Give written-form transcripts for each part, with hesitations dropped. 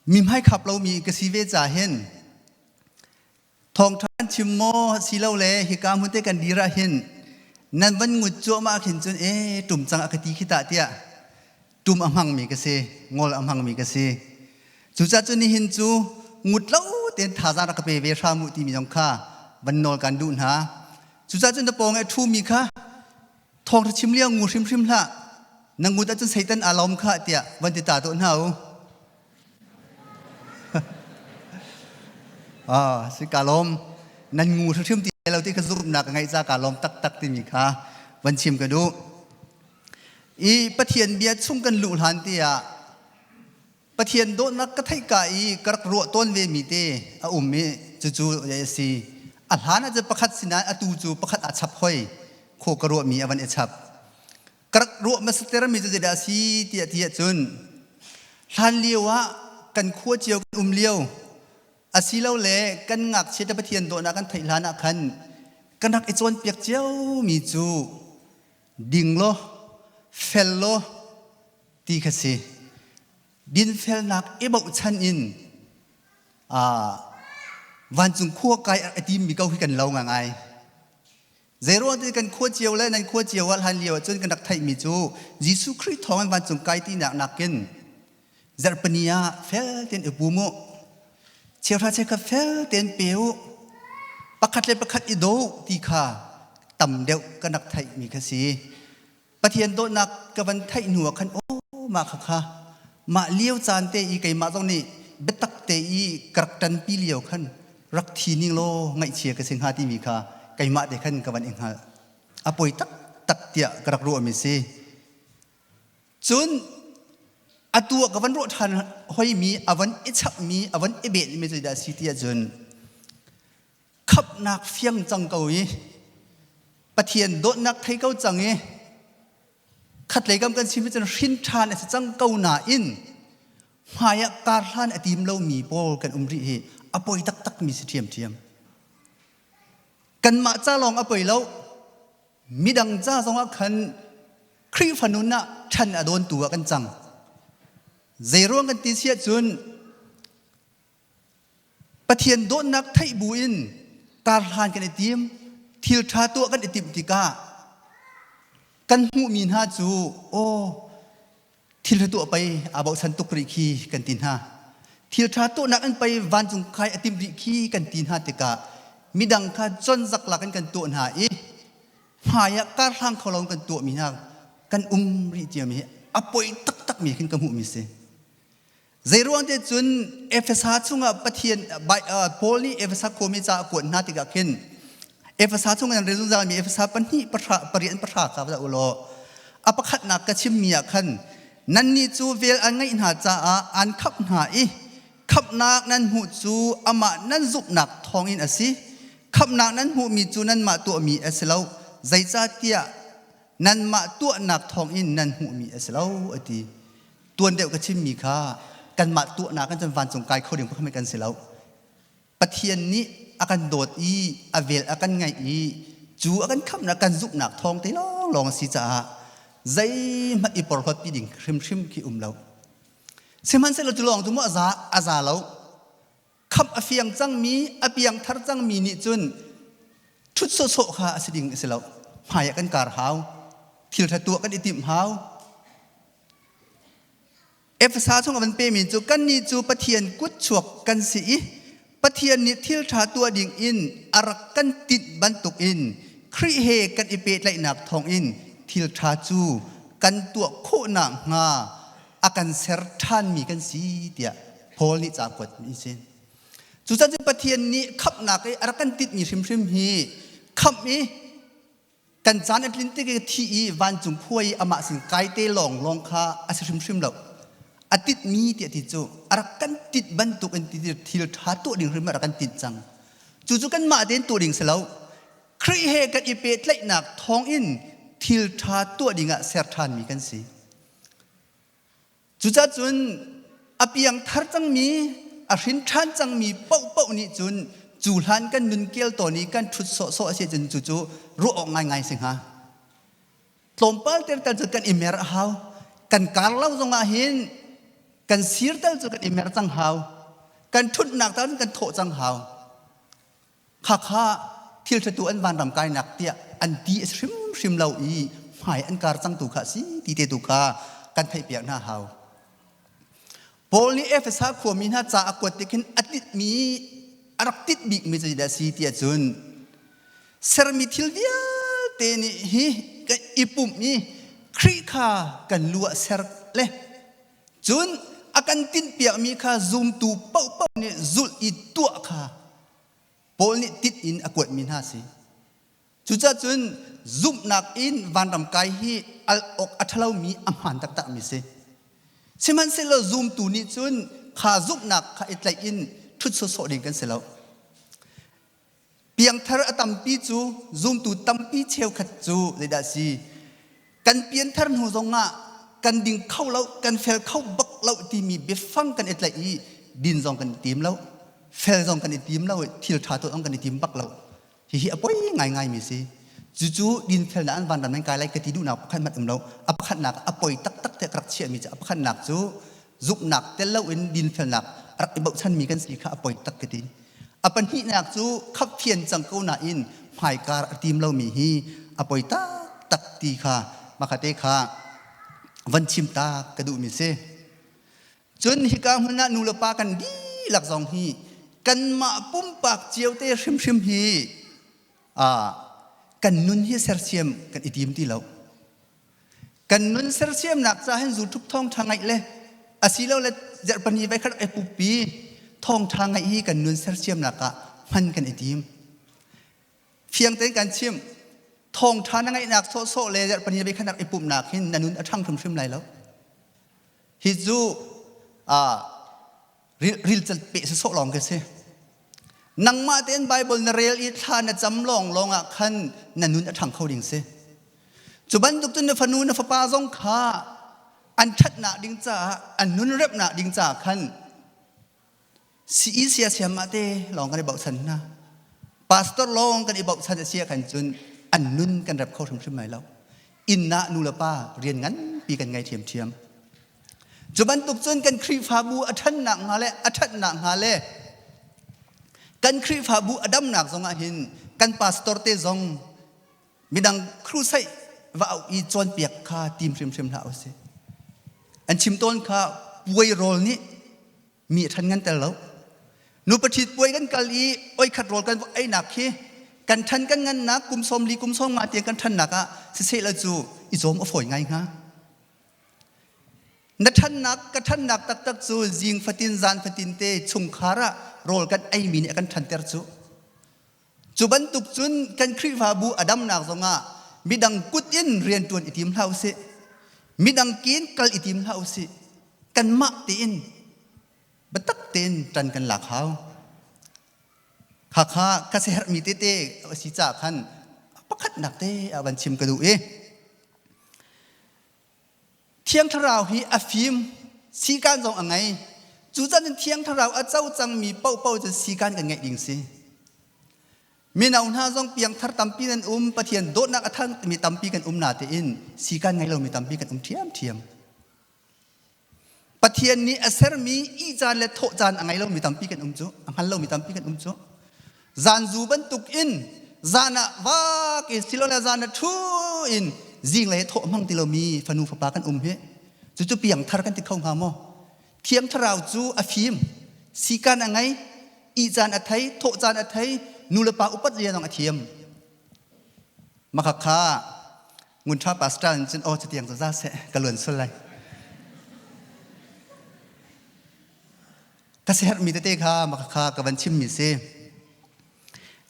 Mi hmaikhap lomi ka si ve ca hin thawngṭha an chim maw silole hika hmun te kan dir ah hin nan van ngut cuahmah khin cun e ṭum cang a ka ti khi tah tiah ṭum a hmangmi ka si, ngol a hmangmi ka si. Cucaah cun nihin cu ngut lo tein thazaang rak ka pe ve hram u timi zong kha van nawl kan duh hna. Cucaah cun na pawng i a ṭhumi kha thawngṭha chim lio ngu hrimhrim hlah. Na ngut ahcun Satan aa lawm khah tiah van ti ta tuah hna u. Ah, si ka lawm. Nan ngu hrimhrim ti lo ti ka zumhnak ka ngeih ca ka lawm taktak timi kha van chim ka duh. I Pathian bia chung kan luh hlan te ah Pathian dawtnak ka theih ka i ka rak ruah tawn ve mi te a um i cucu a si. A hlan ah cun pakhat sinain atu cu pakhat aa chap hoi. Khaw ka ruahmi a van i chap. Ka rak ruah hmasater mi cu zeidah a si tiah ti ahcun hlan lio ah kan khua cio kan um lio asilole kan ngakchia te Pathian dawtnak kan theih hlan ah khan kan rak i cawnpiak cio mi cu ding law fel law ti kha si. Dinfelnak i bochan in vancung khua kai a timmi ko hi kan lo ngai. Zeiruang ti kan khua cio le nan khua cio ah hlan lio ahcun kan rak theihmi cu Jesuh Khrih thawng in vancung kai tinak nakin zarhpini ah fel tein i pum u. Cheuhra cheukhat fel tein pe u. Pakhat le pakhat i daw ti kha tam deuh kan rak theihmi kha si. Pathian dawtnak ka van theih hnu ah khan aw mah kha kha mah lio caan te i keimah zong nih biatak te i ka rak ṭanpi lio khan rak thi ning law ngaihchia ka si hnga timi kha keimah te khan ka van i hngalh. A poi taktak tiah ka rak ruahmi si. Cun atu ah ka van ruah ṭhan hoimi a van i chapmi a van i behmi cu dah si ti ahcun khamhnak fiang cang ko i Pathian dawtnak thei ko cang i khatlei kam kan chim cun hrin ṭhan a si cang ko nain hmai ah kar hlan a tim lomi pawl kan um rih hi a poi taktak mi si ṭhiamṭhiam. Kanmah ca lawng a poi lo midang ca zongah khan Khrihfa nun ah ṭhan a dawntu ah kan cang. Zeiruang kan ti si ahcun Pathian dawtnak theih buin karhlan kan i tim, thil ṭha tuah kan i timh tikah kan hmuhmi hna cu aw thil ṭha tuah pei aa bochan tuk rih khi kan ti hna. Thil ṭha tuahnak in pei vancung kai a timh rih khi kan ti hna tikah midang kha conzak lak in kan tuah hna i hmai ah karhlang kho lo in kan tuahmi hna kan um rih ciami hi a poi taktakmi khin ka hmuhmi si. Zeiruang te cun Efesa chungah Pathian Paul nih Efesa khuami ca a kuat hna tikah khin Efesa chung in rel zungzalmi Efesa pahnih pahra pariat pahra kha va ulaw a pakhatnak ka chimmi ah khan nannih cu vel an ngeih hna caah an khamh hna i khamhnak nan hmuh cu amah nan zumhnak thawngin a si khamhnak nan hmuhmi cu nanmah tuahmi a si lo zeicahtiah nanmah tuahnak thawngin nan hmuhmi a si lo a ti tuan deuh ka chimmi kha kanmah tuahnak kan cun vancung kai kho ding pakhat kan si lo Pathian nih a kan dawt i a vel a kan ngaih i cu a kan khamhnak kan zumhnak thawng te lawnglawng a si caah zeihmanh i porhlawt pi ding hrimhrim khi um lo sihmanhsehlaw cu lawng cu mu a za a za lo khamh a fiang cangmi a piang thar cangmi nih cun ṭhut sawhsawh kha a si ding a si lo hmai ah kan kar hau thil ṭha tuah kan i timh hau Efesa chung a van pemi cu kannih cu Pathian kutchuak kan si i Pathian nih thil ṭha tuah ding in a rak kan tinh bantukin Khrih he kan i pehtlaihnak thawngin thil ṭha cu kan tuah khawh nakhnga a kan ser ṭhanmi kan si tiah Paul nih ca kuatmi a si. Cucaah cun Pathian nih khamhnak i a rak kan tinhmi hrimhrim hi khamh i kan caan a tlin tik i thi i vancung khua i amah sin kai te lawnglawng kha a si hrimhrim lo. A titmi tiah ti cu a rak kan tit bantuk in thil ṭha tuah ding hrim a rak kan tinh cang. Cucu kanmah tein tuah ding si lo. Khrih he kan i pehtlaihnak thawngin thil ṭha tuah dingah ser ṭhanmi kan si. Cucaah cun a piang thar cangmi, a hrin ṭhan cangmi paohpaoh nih cun cu hlan kan nun kel tawn i kan ṭhut sawhsawh a si cun cucu ruah awk ngaingai si hnga. Tlawmpal ter tal cu kan i mer a hau. Kan kar lo zongah hin Kan sir tal cu kan i mer cang hau. Kan ṭhutnak tal kan thawh cang hau. Khakha thil ṭhatu an vanram kainak tiah an ti a si hrimhrim lo i hmai an kar cang tu kha a si ti te tu kha kan theihpiak hna hau. Paul nih Efesa khuami hna ca a kuat tik hin a titmi a rak tit bikmi cu zeidah a si tiah cun sermi thil vialte nih hi kan i pumh i Khrih kha kan lu ah ser le cun a kan tinhpiakmi kha zumtu paohpaoh nih zulh i tuah kha Paul nih tit in a kuatmi hna a si. Cucaah cun zumhnak in vanram kai hi al awk a ṭhalomi a hmaan taktakmi si. Sihmanhsehlaw zumtu nih cun kha zumhnak kha i tlaih in ṭhut sawhsawh ding kan si lo. Piangthar a tampi cu zumtu tampi cheukhat cu zeidah a si? Kan pianthar hnu zongah kan ding kho lo, kan fel kho bak lo timi biafang kan i tlaih i din zong kan i tim lo, fel zong kan i tim lo, thil ṭha tuah zong kan i tim bak lo. Hihi a poi ngaingaimi si. Cucu dinfelnak an vanram nan kai lai ka ti duhnak pakhat hmanh um lo. A pakhatnak a poi taktak te ka rak chiahmi cu a pakhatnak cu zumhnak tel loin dinfelnak a rak i bochanmi kan si kha a poi tak ka ti. A pahnihnak cu khapfian cang ko nain hmaikar a tim lomi hi a poi taktak ti kha makate kha van chim ta ka duhmi si. Cun hika hmun ah nulepa kan dihlak zong hi kanmah pumpak cio te hrimhrim hi kan nun hi sersiam kan i tim ti lo. Kan nun sersiamnak ca hin zulṭhup thawngṭha ngaih le asilole zarhpani vai khat ai puppi thawngṭha ngaih hi kan nun sersiamnak ah hman kan i tim. Fiang tein kan chim thawngṭha na ngaihnak sawhsawh le zarhpani vai khat i pumhnak hin na nun a ṭhang hrimhrim lai lo. Hi cu rilcal peh sawsawh lawng khi si. Nangmah tein Bible na rel i thla na cam lawnglawng ah khan na nun a ṭhang kho ding si. Cu bantuk cun na fanu na fapa zong kha an ṭhatnak ding caah an nun remnak ding caah khan Sii siasiam ah te lawng kan i bochan hna. Pastor lawng kan i bochan a si ah khan cun an nun kan rep kho hrimhrim lai lo. Inn ah nu le pa rian nganpi kan ngei ṭhiamṭhiam. Cu bantuk cun kan Khrihfabu a ṭhannak hnga le a ṭhatnak hnga le kan Khrihfabu a damnak zong ah hin kan pastor te zong midang crusade va auh i cawnpiak kha tim hrimhrim hlah usih. An chim tawn kha puai rawl nih mi a ṭhan ngan tel lo. Nu paṭhit puai kan kal i oi khat rawl kan einak khi kan ṭhan kan ngannak kum 40 kum 50 tiang kan ṭhannak ah siseh la cu i cawm a fawi ngai hnga. Na ṭhannak ka ṭhannak taktak cu zing fatin zan fatin te chungkhar ah rawl kan eimi nih a kan ṭhanter cu. Cu bantuk cun kan Khrihfabu a damnak zongah midang kut in rianṭuan i tim hlah usih. Midang kin kal i tim hlah usih. Kanmah tein biatak tein ṭan kan lak hau. Khakha ka siaherhmi tete a si caah khan pakhatnak te ah van chim ka duh i Thiang Thlarau hi a fim, sikan zong a ngei. Cucan in Thiang Thlarau a co cangmi paohpaoh cu sikan kan ngeih ding si. Mino hna zong piangthar tampi nan um, Pathian dawtnak a thangmi tampi kan um natein sikan ngei lomi tampi kan um ṭhiamṭhiam. Pathian nih a sermi ih caan le thawh caan a ngei lomi tampi kan um cu, a hngal lomi tampi kan um cu. Zan zu bantuk in zan ah vak in silole zan ah ṭhu in zinglei thawh hmang ti lomi fanu fapa kan um hi. Cucu piangthar kan ti kho hnga maw? Thiang Thlarau cu a fim, sikan a ngei, ih caan a thei, thawh caan a thei, nu le pa upat zia zong a thiam. Makhakha ngun ṭha pastor in cun aw cutiang cu za seh ka luan sul lai. Ka siaherhmi tete kha makhakha ka van chimmi si.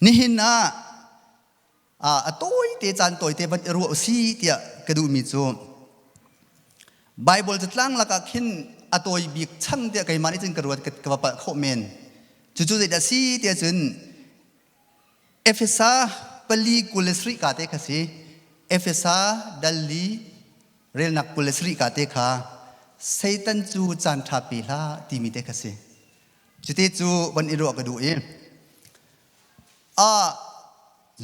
Nihin ah a tawite caan tawite van i ruah usih tiah ka duhmi cu Bible catlang lakah khin a tawi bik chang tiah keimah nih cun ka ruat ka va palh khawh men. Cucu zeidah si tiah cun Efesa 4:27 ka te kha si. Efesa dal li relnak 27 ka te kha Satan cu caan ṭha pe hlah timi te kha si. Cuti cu van i ruah ka duh i Ah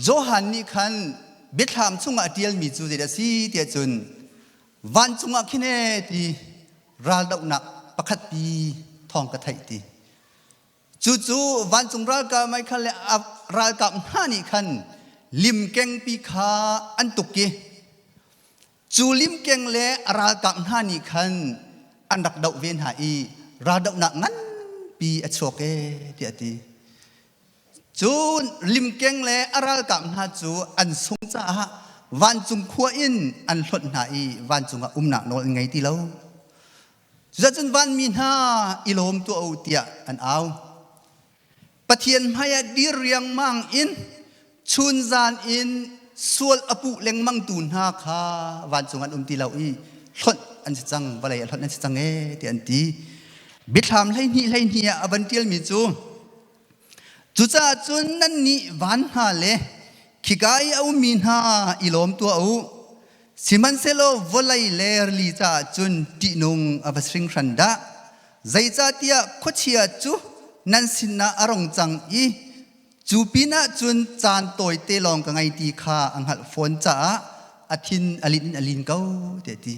Johan nih khan biathlam chungah a ṭialmi cu zeidah a si tiah cun vancung ah khin ee ti raldohnak pakhat pi thawng ka theih ti. Cucu vancung ralkap Michael le a ralkap hna nih khan limkengpi kha an tuk i cu limkeng le a ralkap hna nih khan an rak doh ve hna i raldohnak nganpi a chuak ee tiah a ti. Cun limkeng le a ralkap hna cu an sung caah vancung khua in an hlonh hna i vancung ah umnak nawl an ngei ti lo. Cuzacun vanmi hna i lawm tuah u tiah an au. Pathian hmaiah dir riangmang in chunzan in sual a puh lengmangtu hna kha vancung an um ti lo i hlonh an si cang, vawlei ah hlonh an si cang ee tiah an ti. Biathlam 12 12 ah a van ṭialmi cu Cucaah cun nannih van hna le khika i a ummi hna i lawm tuah u. Sihmanhsehlaw vawlei le rili caah cun ṭihnung a va hringhran dah! Zeicahtiah khuachia cu nan sinah a rung cang i cu pinah cun caan tawite lawng ka ngei ti kha a hngalh fawn caah a thin a linh in a lin ko, tiah a ti.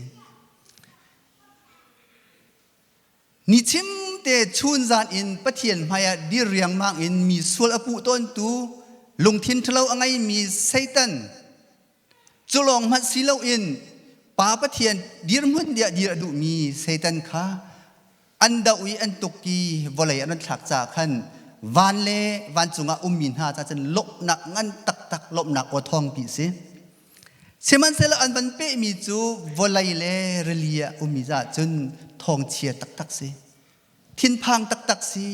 Nichim te chunzan in Pathian hmaiah dir riangmang in mi sual a puh tawntu lungthin ṭhalo a ngeimi Satan cu lawng hmanh si loin Pa Pathian dirhmun diah dir a duhmi Satan kha an doh i an tuk i vawlei an ran thlak caah khan van le vancung ah ummi hna ca cun lawmhnak ngan taktak lawmhnak aw thawngpi a si. Sihmanhsehlaw an van pehmi cu vawlei le rili ah ummi caah cun thawngchia taktak si. Thinphang taktak si.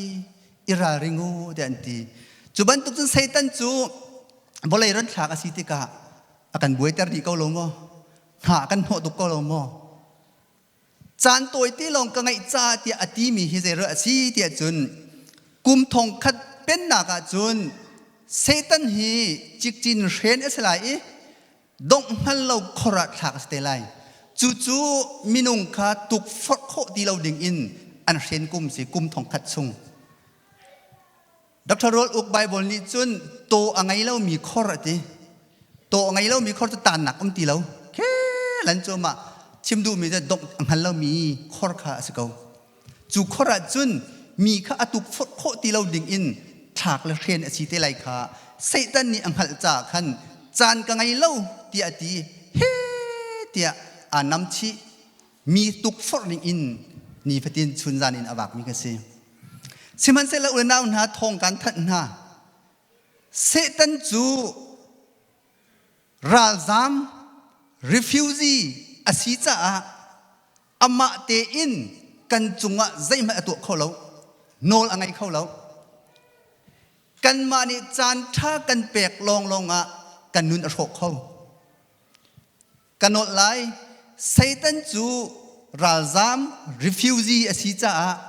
I ralring u tiah an ti. Cu bantuk cun Satan cu vawlei ran thlak a si tikah a kan buaiter dih ko lo maw? Hna a kan hnawh tuk ko lo maw? Caan tawite lawng ka ngeih caah tiah a timi hi zeiruah a si tiah cun kum thongkhat pennak ah cun Satan hi cikcin hren a si lai i dongh hngal lo khor ah thlak a si te lai. Cucu minung kha tukforh khawh ti lo ding in an hren kum si kum thongkhat chung. Dr. Rual Uk Bible nih cun taw a ngei lomi khor a ti. Taw a ngei lomi khor cu tannak um ti lo. Khe lan cu mah chim duhmi cu dongh a hngal lomi khor kha a si ko. Cu khor ah cun mi kha a tukforh khawh ti lo ding in thlak le hren a si te lai kha Satan nih a hngalh caah khan caan ka ngei lo tiah a ti. He tiah aa nam chih. Mi tukforh ning in nifatin chunzan in a vakmi ka si. Sihmanhsehlaw u le nau hna thawng kan thanh hna. Satan cu ralzam refugee a si caah amah tein kan cungah zeihmanh a tuah kho lo nawl a ngei kho lo kanmah nih caan ṭha kan pek lawnglawng ah kan nun a hrawk kho Ka nolh lai. Satan cu ralzam refugee a si caah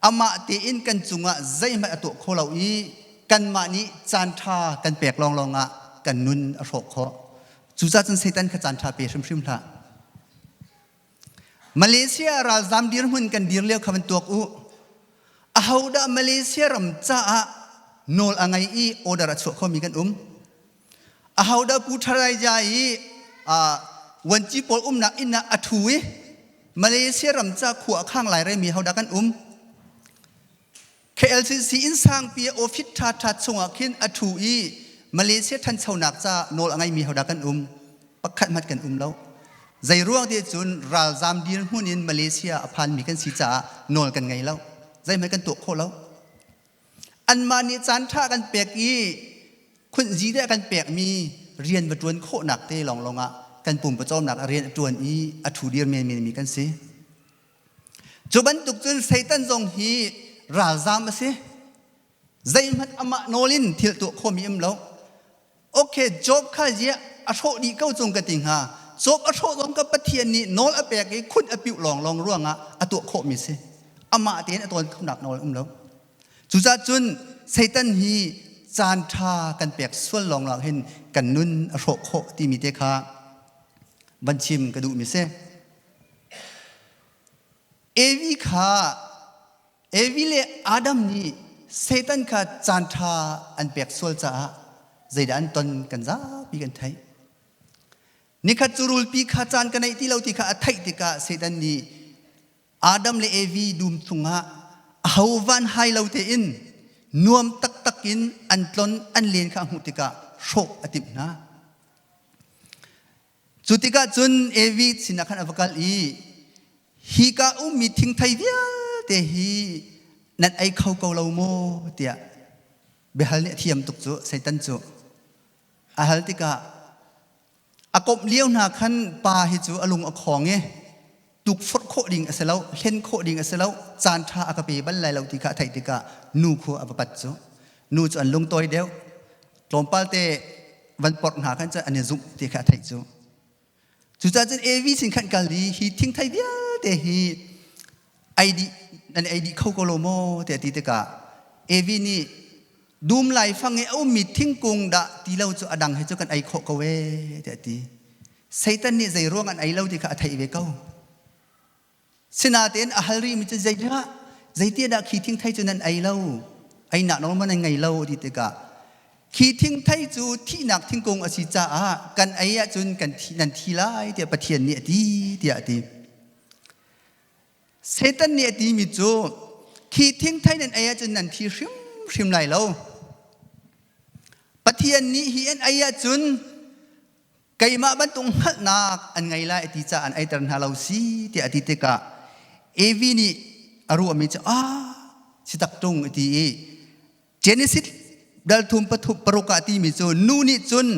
amah tein kan cungah zeihmanh a tuah kho lo i kanmah nih caanṭha kan pek lawnglawng ah kan nun a hrawh khawh. Cucaah cun Satan kha caanṭha pe hrimhrim hlah. Malaysia ralzam dirhmun kan dir lio kha van tuak u. Ahodah Malaysia ram caah nawl a ngei i order a chuah khomi kan um? Ahodah Pu Tharaija i vuanci pawl umnak inn ah a ṭhu i Malaysia ram ca khua a khang lai remi hodah kan um? KLCC inn sangpi office ṭhaṭha chungah khin a ṭhu i Malaysia ṭhanchonak ca nawl a ngeimi hodah kan um? Pakhat hmanh kan um lo. Zei ruang ti cun ralzam dirhmun in Malaysia a phanmi kan si caah nawl kan ngei lo. Zeihmanh kan tuah khawh lo. Anmah nih caanṭha kan pek i khunhzi te a kan pekmi rian va ṭuan khawhnak te lawnglawng ah kan pum pawcawmnak a rian a ṭuan i a ṭhu dir menmenmi kan si. Cu bantuk cun Satan zong hi ralzam a si. Zeihmanh amah nawl in thil tuah khawhmi um lo. Okay, Job kha ziah a hrawh dih ko cung ka ti hnga. Job a hrawh zong ka Pathian nih nawl a pek i khun a piuh lawnglawng ruangah a tuah khawhmi si. Amah tein a tawn khonak nawl um lo. Cucaah cun Satan hi caan ṭha kan pek sual lawnglawng hin kan nun a hrawh khawh timi te kha van chim ka duhmi si. Evi kha Evi le Adam nih Satan kha caanṭha an pek sual caah zeidah an ton kan zapi kan theih. Nikhat cu rulpi kha caan ka neih ti lo ti kha a theih tikah Satan nih Adam le Evi dum chungah aho van hai lo tein nuam taktak in an tlon an len kha a hmuh tikah hrawh a timh hna. Cu tikah cun Evi sinah khan a va kal i hika ummi thingthei vialte hi nan ei kho ko lo maw tiah biahal nih a thiam tuk cu Satan cu a hal tikah A komh lio hna khan pa hi cu a lung a khawng i tukforh khawh ding a si lo, hlen khawh ding a si lo, caan ṭha a ka pe bal lai lo ti kha a theih tikah nu khu a va pat cu. Nu cu an lungtawi deuh. Tlawmpal te van porh hna khan cun an i zumh ti kha a theih cu. Cucaah cun Evi sin khan kal i hi thingthei vialte hi ei dih nan ei dih kho ko lo maw tiah a ti tikah Evi nih dum laifang i a ummi thingkung dah ti lo cu a dang he cu kan ei khawh ko ee tiah a ti. Satan nih zei ruang an ei lo ti kha a theih ve ko. Sinain a hal rihmi cu zeidah zeitiah dah khi thingthei cu nan ei lo einak nawl maw nan ngei lo ti tikah khi thingthei cu thihnak thingkung a si caah kan ei ahcun kan thi, nan thi lai tiah Pathian nih a ti tiah a ti. Satan nih a timi cu khi thingthei nan ei ahcun nan thi hrimhrim lai lo. Pathian nih hi an ei ahcun keimah bantuk hngalhnak an ngei lai a ti caah an eiter hna lo si tiah a ti tikah Evi nih a ruahmi cu ah si tak ṭung a ti i Genesis dal thum pathum paruk ah timi cu nu nih cun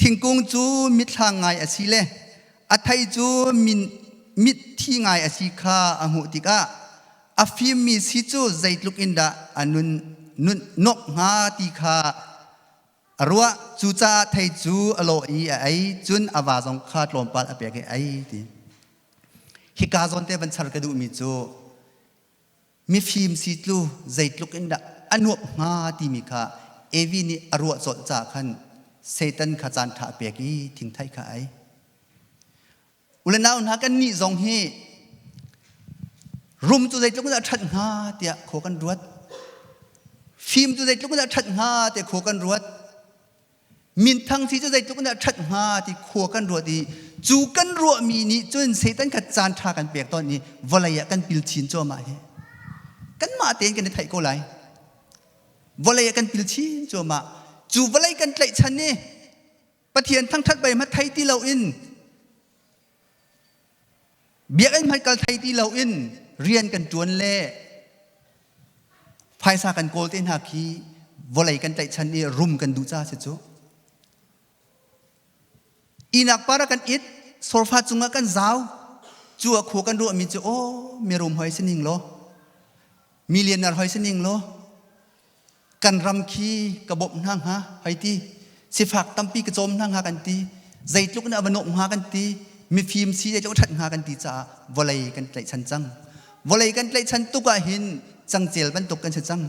thingkung cu mitthlang ngai a si le a thei cu min mitthi ngai a si kha a hmuh tikah a fimmi si cu zeitluk in dah a nun nun nok hnga ti kha a ruah. Cucaah thei cu a lawh i a ei, cun a va zong kha tlawmpal a pek i a ei ti. Hika zawn te van char ka duhmi cu mifim si tlu zeitluk in dah a nuamh hnga timi kha Evi nih a ruah colh caah khan Satan kha caan ṭha a pek i thingthei kha a ei. U le nau hna kan nih zong hi rum cu zeitluk in dah a ṭhat hnga tiah khua kan ruat. Fim cu zeitluk in dah a ṭhat hnga tiah khua kan ruat. Minthang si cu zeitluk in dah ṭhat hnga ti khua kan ruat i cu kan ruahmi nih cun Satan kha caan ṭha kan pek tawn i vawlei ah kan pil chin cuahmah hi. Kanmah tein kan i theih ko lai. Vawlei ah kan pil chin cuahmah. Cu vawlei kan tlaihchan i Pathian thangṭhat bai hma thei ti loin Biakinn hmanh kal thei ti loin rian kan ṭuan le phaisa kan kawl te hna khi vawlei kan tlaihchan i rum kan duh caah si cu. Ihnak par ah kan it, sorfa cungah kan zau, cu ah khua kan ruahmi cu aw mirum hoi si ning law, millionaire hoi si ning law, kan ram khi ka bawmh hna hnga hei ti sifak tampi ka cawm hna hnga kan ti zeitluk in a va nuamh hnga kan ti mifim si zeitluk a ṭhat hnga kan ti caah vawlei kan tlaihchan cang. Vawlei kan tlaihchan tuk ah hin cangcel bantuk kan si cang.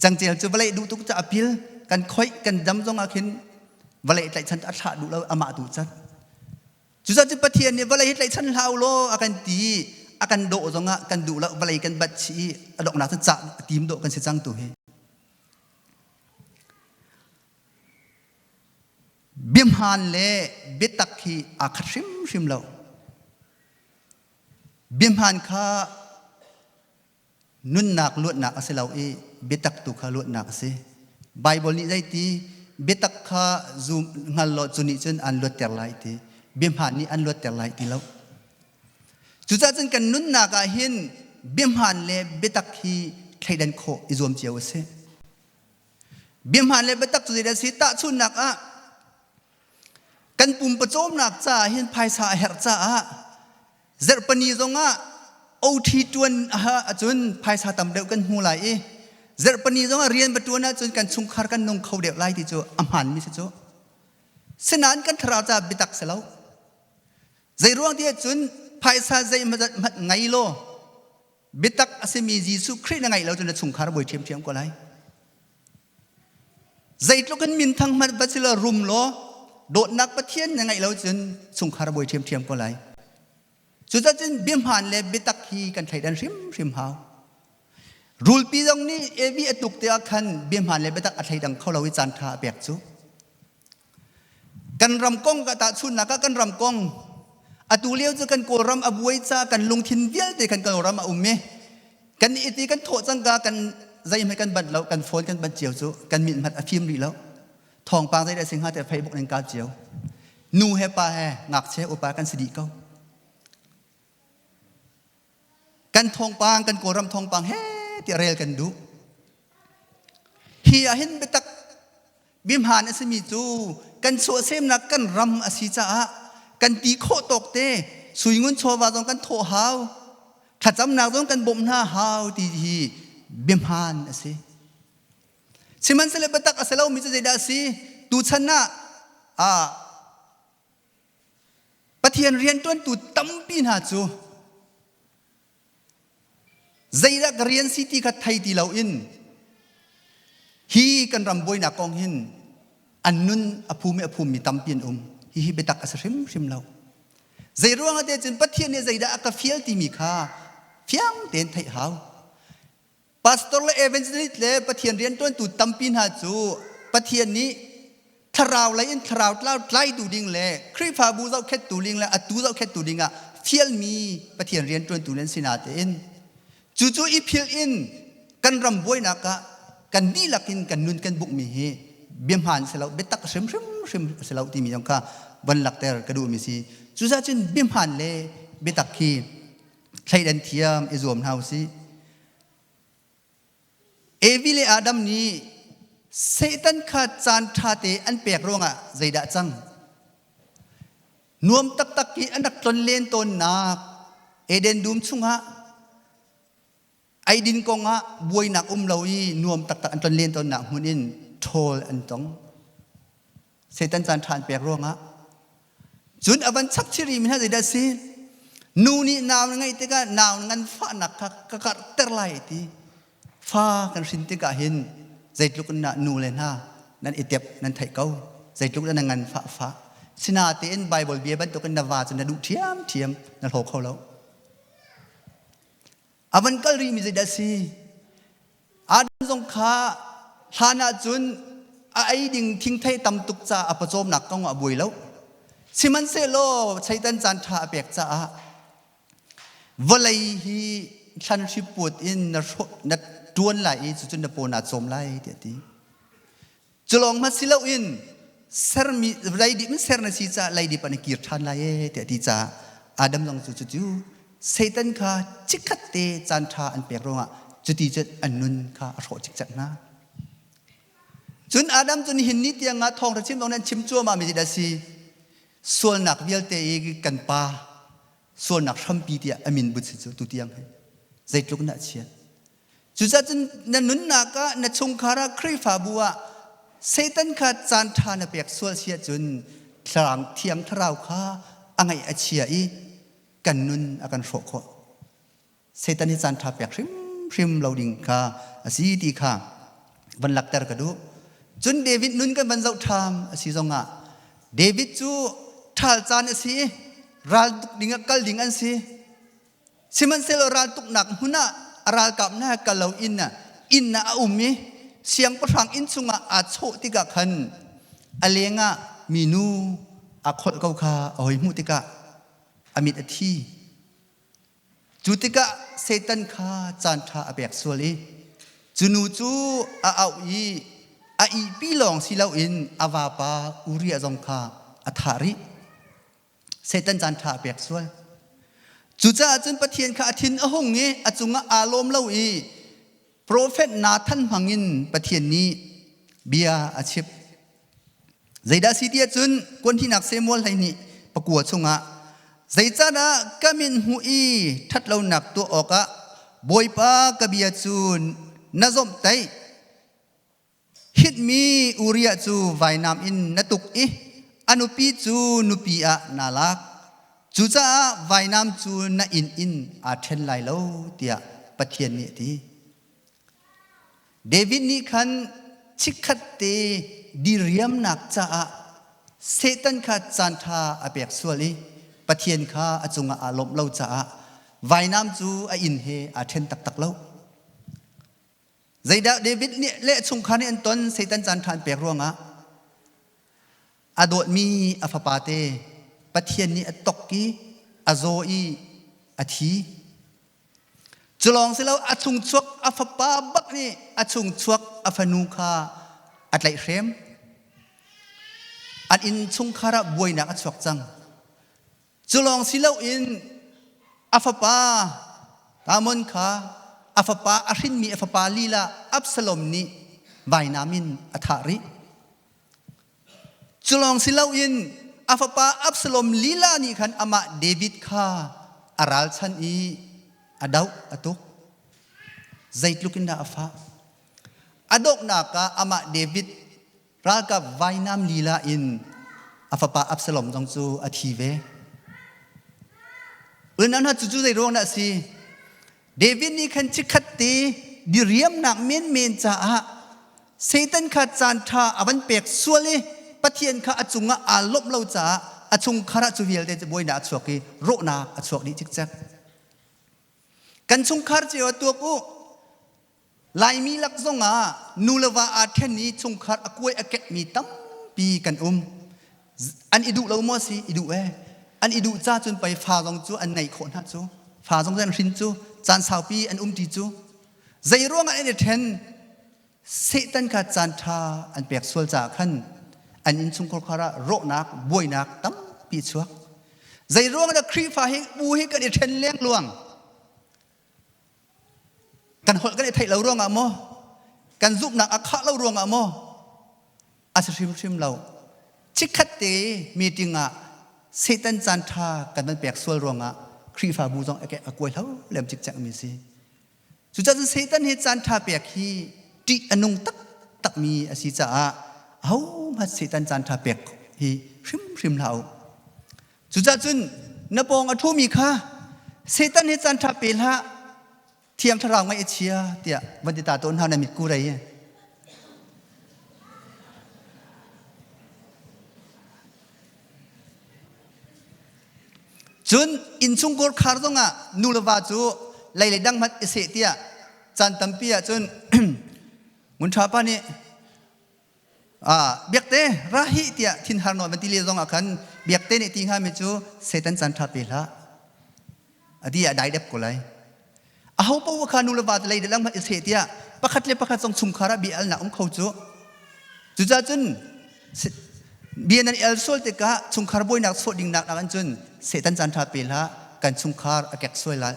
Cangcel cu vawlei duh tuk caah a pil kan khoih kan dam zong ah khin vawlei tlaihchan a thlah duh lo amah duh cat. Cucaah cu Pathian nih vawlei hi tlaihchan hlah u law a kan ti i a kan dawh zongah kan duh lo vawlei kan bat chih i a donghnak cu cah a tim dawh kan si cang tu hi. Biahmaan le biatak hi aa khat hrimhrim lo. Biahmaan kha Nunnak luatnak a si lo i biatak tu kha luatnak a si. Baibal nih zeiti biatak kha zum hngal law cu nih cun an luatter lai ti biahmaan nih an luatter lai ti lo. Cucaah cun kan nunnak ah hin biahmaan le biatak hi thleidan khawh i zuam cio a si. Biahmaan le biatak cu zeidah a si? Tahchunhnak ah kan pumpa cawmnak caah hin phaisa a herh caah Zarhpini zongah OT ṭuan ahcun phaisa tam deuh kan hmu lai i zarhpini zongah rian va ṭuan ahcun kan chungkhar kan nung kho deuh lai ti cu a hmaanmi si cu. Sinain kan thlarau caah biatak si lo. Zeiruang ti ahcun phaisa zeihmanh ngei law biatak a simi Jesuh Khrih na ngeih lo cun na chungkhar buai ṭhiamṭhiam ko lai. Zeitluk in minthang hmanh va si law rum law dawtnak Pathian na ngeih lo cun chungkhar buai ṭhiamṭhiam ko lai. Cucaah cun biahmaan le biatak hi kan thleidan hrimhrim hau. Rulpi zong nih Evi a tuk tikah khan biahmaan le biatak a thleidang kho lo i caan ṭha a pek cu. Kan ram kong ka tahchunhnak ah kan ram kong. Atu lio cu kan Kawlram a buai ca kan lungthin vialte kan Kawlram a um i kan iti kan thawh cangka kan zeihmanh kan banh lo kan phone kan banh cio cu kan mit hmanh a fim rih lo. Thawngpang zeidah si hnga tiah Facebook in kal cio. Nu he pa he ngakchia upa kan si dih ko. Kan thawngpang kan Kawlram thawngpang he tiah rel kan duh. Hi ah hin biatak bihmaan a simi cu kan chuahsemnak kan ram a si caah kan ti khawh tawk te suingun chawva zong kan thawh hau thlacamnak zong kan bawmh hna hau ti hi biahmaan a si. Sihmanhsehlaw biatak a si lomi cu zeidah a si? Tuchan ah ah Pathian rianṭuantu tampi hna cu zeidah ka rian si ti kha thei ti loin hi kan ram buainak kong hin an nun a phum i a phummi tampi an um. Hihi biatak a si hrimhrim lo. Zei ruangah te cun Pathian nih zeidah a ka fial timi kha fiang tein theih hau. Pastor le evangelist le Pathian rianṭuantu tampi hna cu Pathian nih thlarau lei in thlarau tlau tlaitu ding le Khrihfabu zohkhettu ding le atu zohkhettu ding ah fialmi Pathian rianṭuantu nan si natein cucu i philh in kan ram buainak ah kan dihlak in kan nun kan bukmi hi biahmaan si lo biatak hrimhrim hrim si lo timi zong kha von lakter ka duhmi si cucaah cun biahmaan le biatak hi thleidan thiam i zuam hna usih. Evi le Adam nih Satan kha caan ṭhate an pek ruangah zeidah cang? Nuam taktak i an rak tlonlen tawnnak Eden dum chungah eidin kongah buainak um lo i nuam taktak an tlonlen tawnnak hmun in ṭhawl an tong. Satan caan ṭha an pek ruangah cun a van chap chiri mi hna zeidah si nu nih nau na ngeih tikah nau na nganfahnak kha ka karhter lai ti fa kan hrin tikah hin zeitluk in dah nu le hna nan i tep nan theih ko zeitluk in na nganfah fah sinatein Bible bia bantukin na va cu na duh ṭhiamṭhiam na hlaw kho lo A van kal rihmi zeidah a si? Adam zong kha hlan ahcun a ei ding thingthei tam tuk caah a pawcawmnak kong ah a buai lo. Sihmanhsehlaw Satan caan ṭha a pek caah vawlei hi thlan hriput in na, na ṭuan lai i cucun na paw naa cawm lai tiah a ti. Cu lawng hmanh si loin sermi leidip in ser na si caah leidip ah na kir ṭhan lai ee tiah a ti caah Adam zong cu cucu Satan kha chikkhat te caan ṭha an pek ruangah cuti cun an nun kha a hrawh cikcek hna. Cun Adam cu nihin ni tiang ah thawngṭha chim zong nan chim cuahmah mi dah si sualnak vialte i kan pa sualnak hrampi tiah a min but si cu tu tiang hi zeitluk in dah chiat. Cucaah cun na nunnak ah na chungkhar ah Khrihfabu ah Satan kha caan ṭha na pek sual si ahcun thlarau thiang thlarau kha a ngaih a chia i kan nun a kan hrawh khawh. Satan hi caan ṭha pek hrimhrim lo ding kha a si ti kha van lakter ka duh. Cun David nun kan van zoh ṭham a si zongah David cu ṭhal caan a si i ral tuk ding ah kal ding an si. Sihmanhsehlaw raltuknak hmun ah a ralkap hna he kal loin inn ah a um i siangpahrang inn chungah aa chawh tikah khan a lengah minu aa kholh ko kha a hoi hmuh tikah a mit a thi. Cu tikah Satan kha caanṭha a pek sual i cu nu cu a auh i a ihpi lawng si loin a vapa Uriah zong kha a thah rih. Satan caan ṭha a pek sual. Cucaah cun Pathian kha a thin a hung i a cungah aa lawm lo i profet Nathan hmangin Pathian nih bia a chimh. Zeidah si tiah cun kuanhihnak Samuel 12 pakua chungah zeicahdah ka min hmuh i ṭhatlonak tuah awkah Bawipa ka bia cu na zawmhtaih Hitmi Uriah cu vainam in na tuk i a nupi cu nupi ah naa lak. Cucaah vainam cu na inn in aa ṭhen lai lo tiah Pathian nih a ti. David nih khan chikkhatte diriamnak caah Satan kha caanṭha a pek sual i Pathian kha a cungah aa lawmh lo caah vainam cu a inn he aa ṭhen taktak lo. Zeidah David nih le chungkhar nih an ton Satan caan ṭha an pek ruangah a dawtmi a fapate Pathian nih a tok i a zaw i a thi. Cu lawng si lo a chungchuak a fapa bak nih a chungchuak a fanu kha a tlaihhrem. An inn chungkhar ah buainak a chuak cang. Cu lawng si loin a fapa Amon kha a fapa a hrinmi a fapa lila Absalom nih vainam in a thah rih. Cu lawng si loin a fapa Absalom lila nih khan amah David kha a ralchan i a doh a tuk. Zeitluk in dah a fah. A donghnak ah amah David ralkap vainam lila in a fapa Absalom zong cu a thi ve. Unau hna cucu zei ruang dah a si? David nih khan chikkhat te diriamnak menmen caah Satan kha caan ṭha a van pek sual i Pathian kha a cungah aa lawmh lo caah a chungkhar ah cu vialte cu buainak a chuak i rawhnak a chuak dih cikcek. Kan chungkhar cio ah tuak u. Laimi lak zongah nu le va aa ṭhen i chungkhar a kuai a kekmi tampi kan um. An i duh lo maw si? I duh ee. An i duh ca cun pei fa zong cu an ngeih khawh hna cu. Fa zong cu an hrin cu. Caan saupi an umṭi cu. Zei ruangah an i ṭhen? Satan kha caan ṭha an pek sual caah khan an innchungkhar ah rawhnak, buainak tampi a chuak. Zei ruangah dah Khrihfa hi bu hi kan i ṭhen lengluang? Kan holh kan i theih lo ruangah maw? Kan zumhnak a khah lo ruangah maw? A si hrimhrim lo. Chikkhat te meeting ah Satan caan ṭha kan van pek sual ruangah Khrihfabu zong a kuai hlo lem cikcek mi si. Cucaah cun Satan hi caan ṭha pek hi ṭih a nung taktakmi a si caah ahohmanh Satan caan ṭha pek hi hrimhrim hlah u. Cucaah cun na pawng a ṭhumi kha Satan hi caan ṭha pe hlah, Thiang Thlarau ngaih a chia tiah van ti ta tawn hna na mitku rei. Cun innchungkhar khar zongah nu le va cu lei le dang hmanh i seh tiah caan tampi ah cun Ngun Ṭha pa nih biakte ra hi tiah thinhar nawn van ti le zong ah khan biakte nih ti hngami cu Satan caan ṭha pe hlah a ti ah dai dep ko lai aho paoh kha nu le va lei lang hmanh i seh tiah pakhat le pakhat zong chungkhar ah bia alnak um kho cu cucaah cun bia nan i al sual tikah chungkhar buainak sawh ding nak ah cun Satan caan ṭha pe hlah kan chungkhar a kek sual lai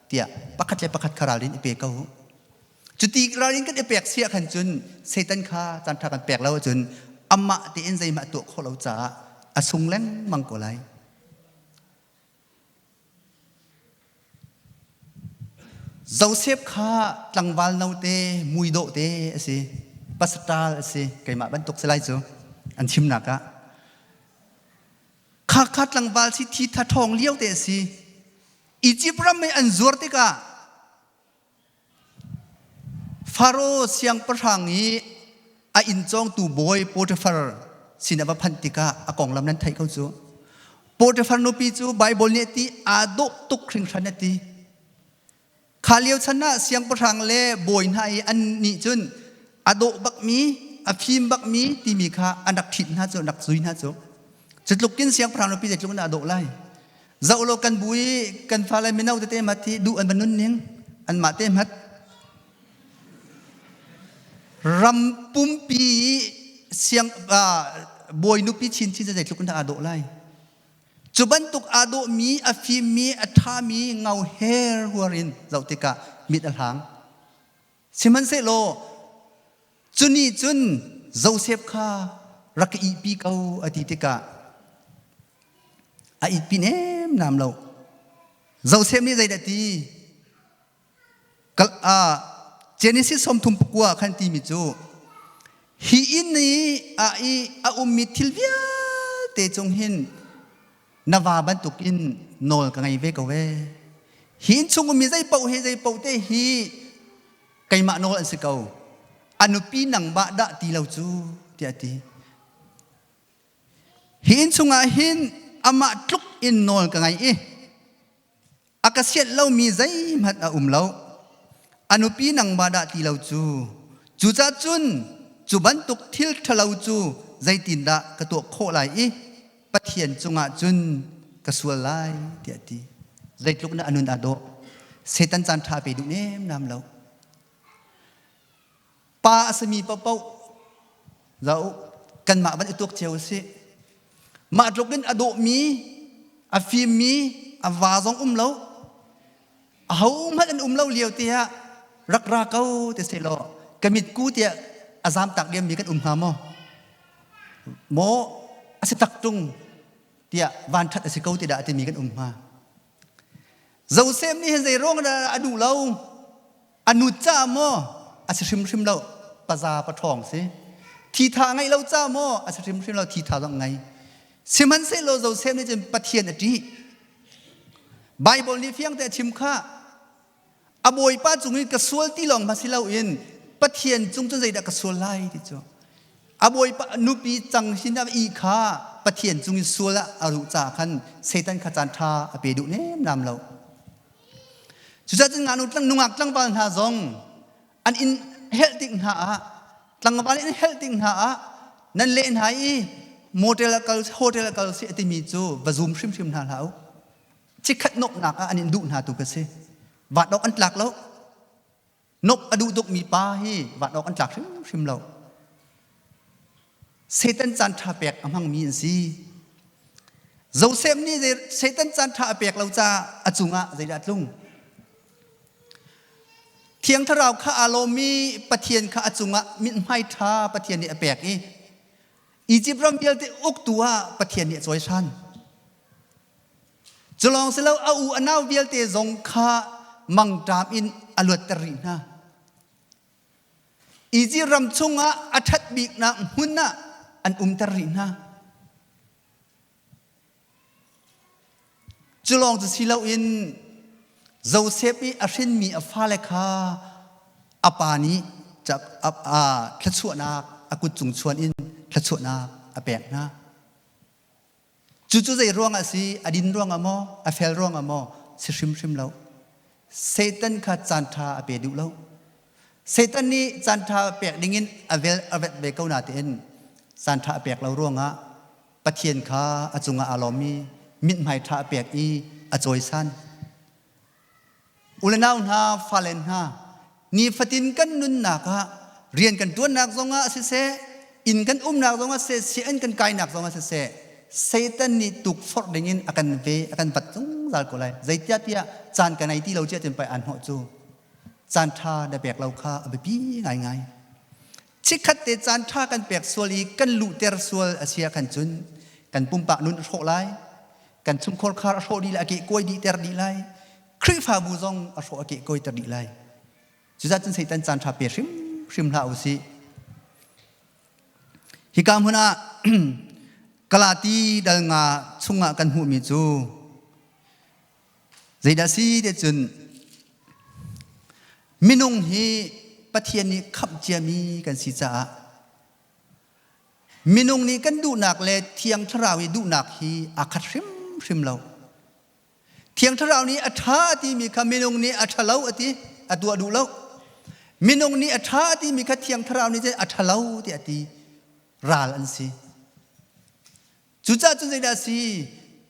tiah pakhat le pakhat kha ralrin i pe ko Cuti ralrin kan i pek si ahkhan cun Satan kha caanṭha kan pek lo ahcun amah tein zeihmah tuah khawh lo caah a sung lengmang ko lai. Joseph kha tlangval note muidawh te a si. Pastor a si. Keimah bantuk si lai cu an chimnak ah. Kha kha tlangval si thi tha ṭhawng lio te a si. Egypt ram i an zuar tikah Faro siangpahrang i a inn cawngtu bawi Potifar sin a va phanh tikah a konglam nan theih ko cu. Potifar nupi cu Baibal nih a ti aa dawh tuk hringhran a ti. Kha lio chan ah siangpahrang le bawi hna i an nih cun a dawh bakmi, a fim bakmi timi kha an rak ṭhit hna cu, an rak zui hna cu. Cu tluk in siangpahrang nupi zeitluk in dah a dawh lai. Zoh law kan bu i kan fale mino tete mat hi duh an va nun ning anmah te hmat ram pumpi siang bawi nupi chinchin zeitluk in dah aa dawh lai cu bantuk aa dawhmi a fimmi a ṭhami ngau her huar in zoh tikah mit a hlang Sihmanhsehlaw cu nih cun Josef kha rak ka ihpi ko a ti tikah a ihpi nemnam lo. Josef nih zeidah ti? Genesis 39 khan timi cu hi inn i a i a ummi thil vialte cung hin na va bantukin nawl ka ngei ve ko ee. Hi innchung ummi zei paoh hi zei paoh te hi keimah nawl an si ko. A nupi nangmah dah ti lo cu tiah a ti. Hi inn chungah hin amah tluk in nawl ka ngei i A ka sianh lomi zeihmanh a um lo. A nupi nangmah dah ti lo cu. Cucaah cun cu bantuk thil ṭhalo cu zeitindah ka tuah khawh lai i Pathian cungah cun ka sual lai tiah a ti. Zeitluk na a nun aa dawh. Satan caan ṭha pe duh nemnam lo. Pa a simi paohpaoh zoh kanmah van i tuak cio usih. Mah tluk in a dawhmi, a fimmi, a va zong um lo. Ahohmanh an um lo lio te ah rak ra ko te seh law ka mitku tiah a zamtak diammi kan um hnga maw? Maw a si tak ṭung tiah vanṭhat a si ko ti dah a timi kan um hnga. Josef nih hin zei ruang dah a duh lo? A nut caah maw? A si hrimhrim lo. Paza paṭhawng si. Thitha ngeih lo caah maw? A si hrimhrim lo. Thitha zong ngei. Sihmanhsehlaw Josef nih cun Pathian a ṭih. Baibal nih fiang te a chim kha a bawipa cung in ka sual ti lawng hma si loin Pathian cung cun zeidah ka sual lai ti cu a bawipa nupi cang hin a i kha Pathian cung in sual ah a ruh caah khan Satan kha caan ṭha a pe duh nemnam lo. Cucaah cun ngaknu tlang nungak tlangval hna zong an in helh tik hna ah tlangval in helh tik hna ah nan leh hna i motel a kal hotel a kal si a timi cu va zum hrimhrim hna hlah u. Chikkhat noknak ah an in duh hna tu ka si. Vat awk an tlak lo. Nok a duh tukmi pa hi vat awk an tlak hrimhrim lo. Satan caan ṭha pek a hmangmi an si. Josef nih Satan caan ṭha a pek lo caah a cungah zeidah a tlung? Thiang Thlarau kha aa lawmmi Pathian kha a cungah mithmai ṭha Pathian nih a pek i Izipt ram vialte uktu ah Pathian nih a cawisan. Cu lawng si lo a u a nau vialte zong kha mangṭam in a luatter rih hna. Izipt ram chungah a ṭhat biknak hmun ah an umter rih hna. Cu lawng cu si loin Josef i a hrinmi a fale kha a pa nih thluachuahnak a kut cung chuan in thluachuahnak a pek hna. Cucu zei ruangah a si? A din ruangah maw? A fel ruangah maw? Si hrimhrim lo. Satan kha caanṭha a pe duh lo. Satan nih caanṭha pek dingin a vel a vet ve ko natein caanṭha a pek lo ruangah Pathian kha a cungah aa lawm i mithmai ṭha a pek i a cawisan. U le nau hna, fale hna, nifatin kan nunnak ah rian kan ṭuannak zongah siseh, inn kan umnak zongah siseh, sianginn kan kainak zongah siseh, Satan nih tukforh dingin a kan ve, a kan vat zungzal ko lai. Zeitiah tiah caan ka nei ti lo cia cun pei aan hnawh cu. Caan ṭha na pek lo kha a biapi ngaingai. Chikkhat te caan ṭha kan pek sual i kan luhter sual a si ahkhan cun kan pumpak nun a hrawh lai, kan chungkhar khar a hrawh dih lai, a kehkuai dih ter dih lai. Khrihfabu zong a hrawh a kehkuai ter dih lai. Cucaah cun Satan caan ṭha pe hrimhrim hlah u sih. Hika hmun ah Galati dal nga chungah kan hmuhmi cu zeidah si ti cun minung hi Pathian nih khamh ciami kan si caah Minung nih kan duhnak le Thiang Thlarau i duhnak hi aa khat hrimhrim lo. Thiang Thlarau nih a ṭha a timi kha minung nih a ṭhalo a ti, a tuah duh lo. Minung nih a ṭha a timi kha Thiang Thlarau nih cun a ṭhalo tiah a ti. Ral an si. Cucaah cun zeidah a si?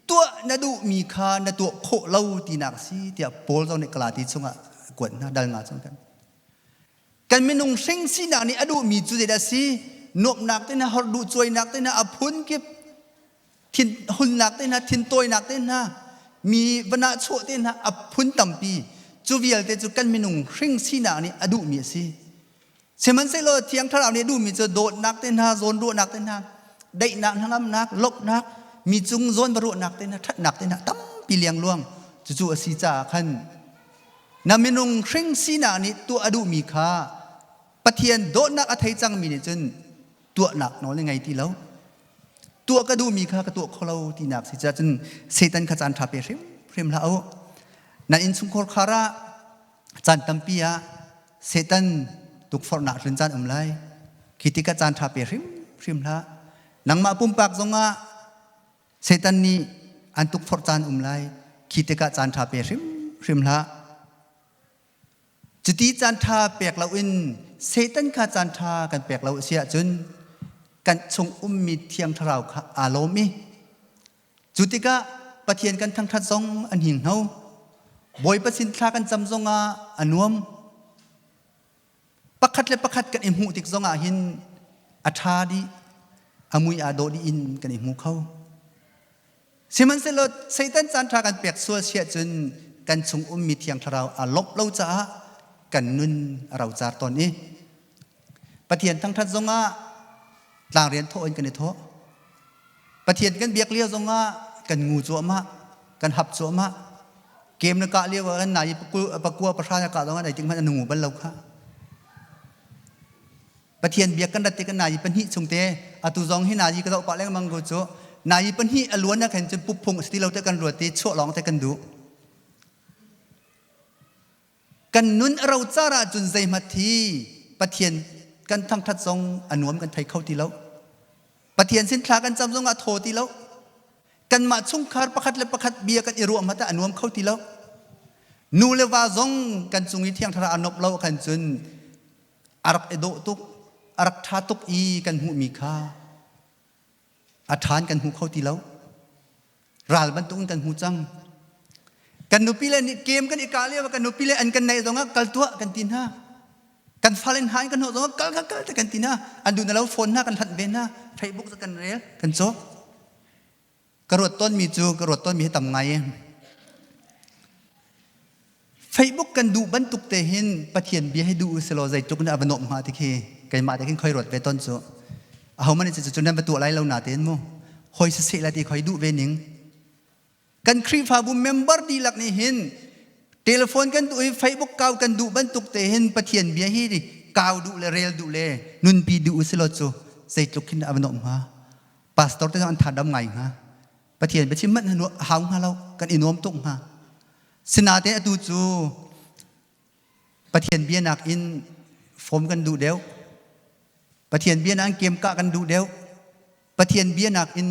Tuah na duhmi kha na tuah khawh lo tinak a si tiah Paul zong nih Galati chungah a kuat hna, dal nga chung khan. Kan minung hring sinak nih a duhmi cu zeidah a si? Nuamhnak te hna, horduh cuainak te hna, a phunkip thinhunnak te hna, thintawinak te hna, mi va nahchuah te hna, a phun tampi. Cu vialte cu kan minung hring sinak nih a duhmi a si. Sihmanhsehlaw Thiang Thlarau nih a duhmi cu dawtnak te hna, zawnruahnak te hna, daihnak, hnangamnak, lawmhnak, mi cung zawn va ruahnak te hna, ṭhatnak te hna tampi liangluang. Cucu a si caah khan Na minung hring sinak nih tuah a duhmi kha Pathian dawtnak a thei cangmi nih cun tuahnak nawl na ngei ti lo. Tuah ka duhmi kha ka tuah kho lo tinak si caah cun Satan kha caan ṭha pe hrimhrim hlah u. Nan innchungkhar khar ah caan tampi ah Satan tukforhnak tlun caan um lai. Khi tikah caan ṭha pe hrimhrim hlah. Nangmah pumpak zongah Satan nih an tukforh caan um lai. Khi tikah caan ṭha pe hrimhrim hlah. Cuti caan ṭha pek loin Satan kha caan ṭha kan pek lo a si ahcun kan chung ummi Thiang Thlarau kha aa lawm i cu tikah Pathian kan thangṭhat zong a hninghno. Bawipa sin thla kan cam zongah a nuam. Pakhat le pakhat kan i hmuh tik zongah hin a ṭha dih, a mui aa dawh dih in kan i hmu kho. Sihmanhsehlaw Satan caan ṭha kan pek sual si ahcun kan chung ummi Thiang Thlarau aa lawmh lo caah kan nun a rocar tawn i Pathian thangṭhat zongah tlangrian thawh in kan i thawh. Pathian kan biak lio zongah kan ngu cuahmah, kan hap cuahmah. Kem na kah lio ah kan nai pakua pahra na kah zongah zeitik hmanh a nungu bal lo kha. Pathian biak kan rat tik nazi pahnih chung te atu zong hi nazi ka zoh pah lengmang ko cu nazi pahnih a luan ah khan cun pup phung a si ti lo te kan ruat i chuah lawng te kan duh. Kan nun a rocar ahcun zeihmat hi Pathian kan thangthat zong a nuam kan thei kho ti lo. Pathian sin thla kan cam zong ah thaw ti lo. Kanmah chungkhar pakhat le pakhat bia kan i ruah hmat ah a nuam kho ti lo. Nu le va zong kan cung i thiang thlarau a nop lo khan cun a rak i dawh tuk, a rak ṭha tuk i kan hmuhmi kha a ṭhan kan hmu kho ti lo. Ral bantukin kan hmu cang. Kan nupi le nih kem kan i kah lio kan nupi le an kan naih zongah kal tuah kan ti hna. Kan fale hna in kan hnawh zongah kal kal kal te kan ti hna. An duh na lo phone hna kan hlanh ve hna. Facebook cu kan rel, kan cawk. Ka ruat tawnmi cu ka ruat tawnmi hi tam ngai i Facebook kan duh bantuk te hin Pathian bia hi duh uselaw zeitluk in a va nuamh hnga ti khi keimah te khin khoi ruat ve ton cu. Ahohmanh nih cu nan va tuah lai lo na tein mu. Hoi siseh la ti khoi duh ve ning. Kan Khrihfabu member dihlak nih hin telephone kan duh i Facebook kau kan duh bantuk te hin Pathian bia hi kau duh le rel duh le nunpi duh uselaw cu zeitluk khin a va nuamh hnga. Pastor te zong an thadam ngai hnga. Pathian biachim hmanh hau hnga lo kan i nuam tuk hnga. Sinate atu cu Pathian bia nakin fawm kan duh deuh. Pathian bia nakin kem kah kan duh deuh. Pathian bia nakin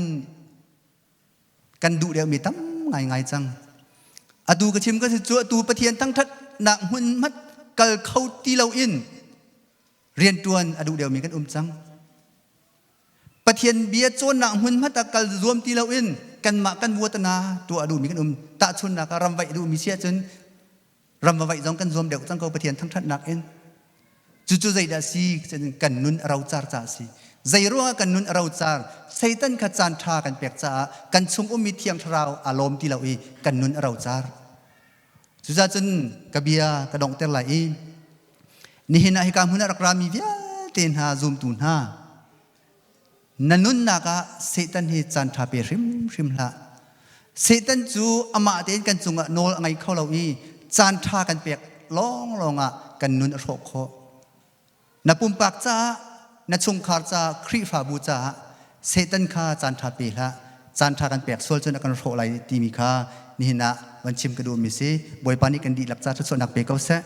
kan duh deuhmi tam ngaingai cang. Atu ka chim ka si cu atu Pathian thangṭhatnak hmun hmanh kal kho ti loin rianṭuan a duh deuhmi kan um cang. Pathian bia cawnnak hmun hmanh ah kal zuam ti loin kanmah kan vuatana tuah a duhmi kan um. Tahchunhnak ah ram vaih a duhmi si ahcun ram va vaih zong kan zuam deuh cang ko Pathian thangṭhatnak in. Cucu zeidah si kan nun a rocar caah a si. Zei ruangah kan nun a rocar? Satan kha caan ṭha kan pek caah kan chung ummi Thiang Thlarau aa lawm ti lo i kan nun a rocar. Cucaah cun ka bia ka donghter lai i nihin ah hika hmun ah rak rami vialte hna zumtu hna na nunnak ah Satan hi caan ṭha pe hrimhrim hlah. Satan cu amah tein kan cungah nawl a ngei kho lo i caan ṭha kan pek lawnglawng ah kan nun a hrawh khawh. Na pumpak caah, na chungkhar caah, Khrihfabu caah Satan kha caanṭha pe hlah. Caanṭha kan pek sual cun a kan hrawh lai timi kha nihin ah van chim ka duhmi si. Bawipa nih kan dihlak ca thluachuahnak pe ko seh.